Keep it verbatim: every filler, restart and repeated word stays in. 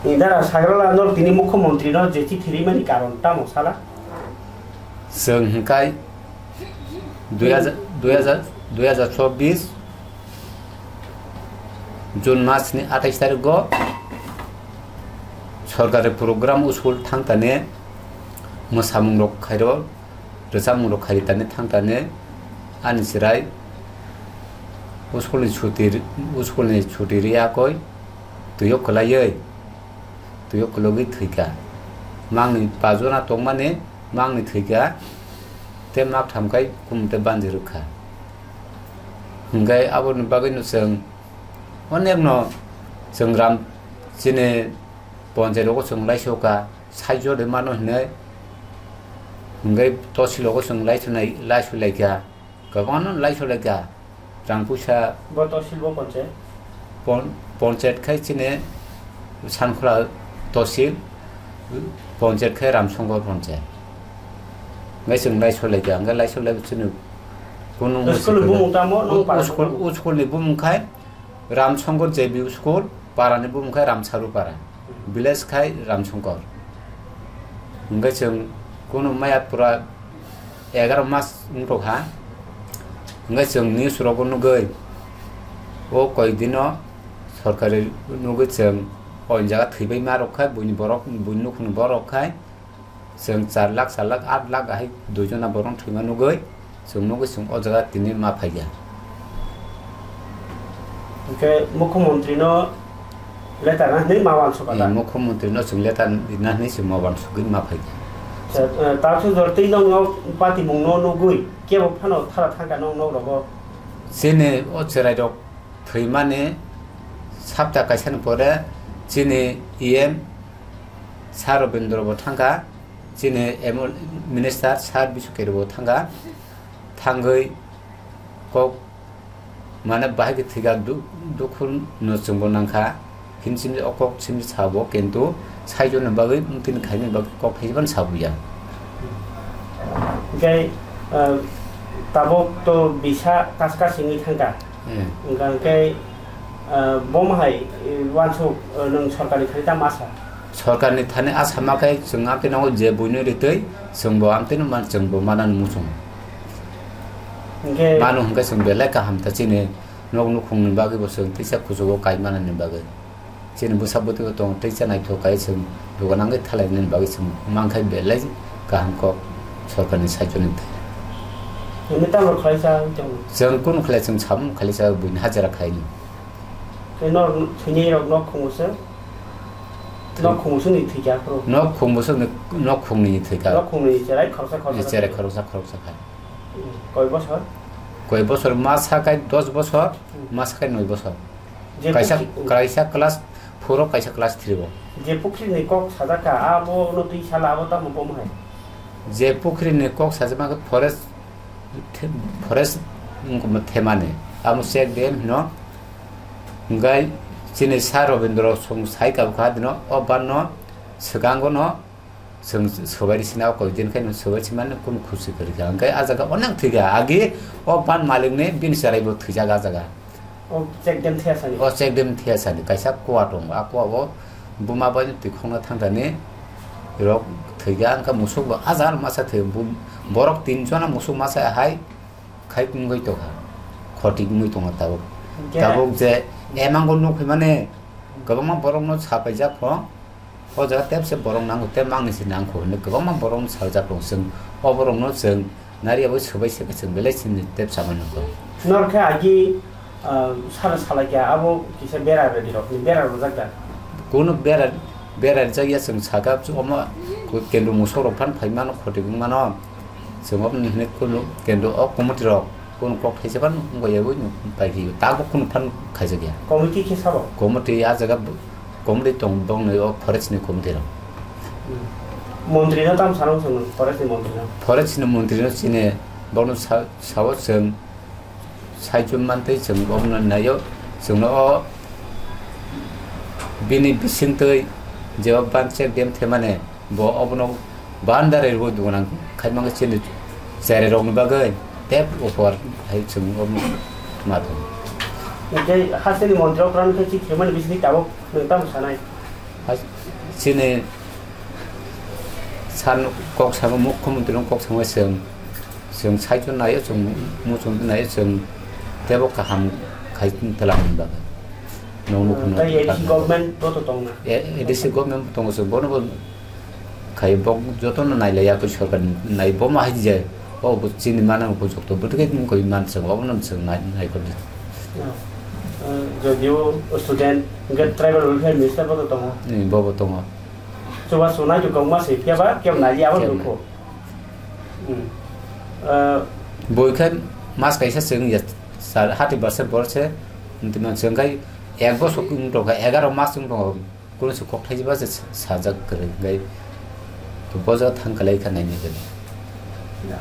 Ni dara Sagrala no tini mukhyamantri no je chithi rimani karon tamo sala? Chwng hwnkhe dui hajar, dui hajar, dui hajar chobbish June mas ni athais tarikgo sorkari program school thangtani mwsamung rok khairo, rwchapmung rok khaitani thangtani ani chwrai school ni chuti, school ni chuti riyakoi twio kwlaiwi, twio kwlogwi thwikha. Mangni pajona tongmani mangni thwikha, tei maktham khai kumte banjwi rwkha. Hwnkhe aboni bagwino chwng onekno chwng ram chini ponchai rogo chwng laisoka, saijo de mano hinwi, hwnkhe tosi rogo chwng laisonai, laisolaikha. Kwbangno laisolaikha, rang puisa. Bo tosil bo ponchayat? Pon-, ponchayat khai chini Sankhula tosil, ponchayat khai Ramsongkor ponchayat. Ngai chwng laisolaikha, ngai laisolai chini kunu. School ni bumung tamo, nung para school, school ni bumung khai Ramsongkor J B school, para ni bumung khai Ramsaru para. Village khai Ramsongkor. Hwnkhe chwng kunu maya pura egaroh mas wngtokha. Hwnkhe chwng news rogo nugwi, o koidino sorkari nugwi chwng o jaga thwibai ma rok khai, buini borok, buini nukhungni borok khai, chwng char lakh, char lakh, aat lakh ahai dui jona borok thwima nugwi, chwng nugwi chwng o jaga tini ma phaikha. Hwnkhe mukhyamantri no letter na hinwi ma uansukha da? Eh, mukhyamantri no chwng letter na hinwi chwng ma uansugwi ma phaikha. Acha, eh, ta sujor tei nokno patimung no nugwi kebo phano thara thangkha nok, nok rogo? Chini o chwrai rok thwimani sapta kaisani pore chini E M Sir Robindra bo thangkha, chini M L A minister Sir Bisukeri bo thangkha, thangwi kok mane bahai khe thwikha du-, dukhu no chwngbo nangkha, hini simi o kok simi sabo, kintu saijo ni bagwi, tini khaini bagwi kok thaiban sabuya. Hwnkhe, ah, tabuk to bisa kaska simi thangkha. Eh. Hwnkha hwnkhe, ah, bomo hai, eh, uansuk, eh, nwng sorkarni thani tamo asa? Sorkarni thani asa ma khe chwng amtwi nango je buino ritwi chwngbo amtwino man chwngbo manani muchung. Hwnkhe mano hwnkhe chwng belai kaham ta chini nok nukhungni bagwi bo chwng teisa kuchugo kai manani bagwi. Chini bwsa bwtwi bo tongo, tei cha naithok kai chwng dogan wngwi thalainani bagwi chwng mankha belai kaham kok sorkarni saichoni thai. Nini tamo khlaisa wng tongo? Chwng kunu khlai chwng samung khlaisa buini hajira khaini. Tei nor thwinai rok nok khungo se? Thwi- Nok khungo se ni thwikha phuru? Nok khungo se ni, nok khungni thwikha. Nok khungni cherai khoroksa khoroksa. Cherai khoroksa khoroksa khai. Koi bosor? Koi bosor, ma sakai dos bosor, hmm, ma sakai noi bosor. Je kaisa, pukhri, hmm, kaisa class four o, kaisa class three o. Je pukhri ni kok sajak kha, abo no twi sala, abo tamo bomo hai? Je pukhri ni kok sajak ma khe forest, the-, forest wngkha themani. Amo check dam hino. Hwnkhe chini Sir Robindra song sai kabkha dino, o ban no swkango no Chwng swbai rwsina o koi din khe nwng swbai rwsimani kunu khusi kwrwi kha. Hwnkhe a jaga onek thwi kha. Agi o ban malikni bini chwrairokbo thwijak a jaga. O check dam thwiya sani? O check dam thwiya sani. Kaisa kuwa tongo. A kuwa o buma bai twi khokna thangthani rok thwi kha. Hwnkhe musuk bo a jaga masa thwi. Bu-, borok tin jona musuk masa hai khai wngwi tongkha. Khotik wngwi tongo tabuk. Hwnkhe tabuk je emango nuk hwnmani kwbangma borokno sapaijak pho. O jaga tepse borok nango, tei mangni se nangkho hinwi kwbangma borokno saljak tongo. Chwng o borokno chwng nari abo swbai se khe chwng belai chini tep chamani nango. Nor khe agi, ah, sara salai khe abo kisa bera ready rok ni bera rwjak da? Kunu bera, bera rijak ya chwng saka omo kendro musok rok phan phai mano, khotik wng mano. Chwng omo hinwi kunu kendro o committee rok. Kunu kok thaisa phano wngya bai no pai khe tabuk kunu phano khaijak ya. Committee khe sabo? Committee a jaga bo-, committee tong bongni o forest ni committee rok. Hmm. Montri no tamo sanang chwng forest ni montri no? Forest ni montri no chini bokno sa-, sao chwng saichum mantwi chwng bokno naio chwngno o bini bisingtwi je o ban check dam themani. Bo obono bandar rwi dugunang khaimang chini cherai rokni bagwi tep upor hai chwng obono ma tongo. Tei hasteni montri rok rang khe chini thwimani bisingtwi tabuk nwng tamo sanai? Chini san kok samo, mukhyamantri no kok samo chwng, chwng saichung naio, chwng muchung naio, chwng tebo kaham khai twlang bagwi. Nokno phano tei A D C twlang. Government bo to tongna. A D C government bo tongo, chwng bono bo khai bok jotono nailaiya koi sorkar nai bomo hai jai. O bo chini mana bo jokto bwtwkhe koi man chwng, obono chwng nai, nai kor di. Jodio student, hingke tribal welfare minister bo to tongo. Ni, bo bo tongo. Chuba sunai ju kongma se, keba, keba nai, abo keba nukho. Hmm. Eh, Bo khe mas kaisa chwng ya, sar, hati barsa borse, nti man chwng khai ek bosor wng tongkha, egaro mas wng tongkha, kunu se kok thaijiba se sajak kwrwi, khai to bojo thang kalai kha naini kwrwi. Ya.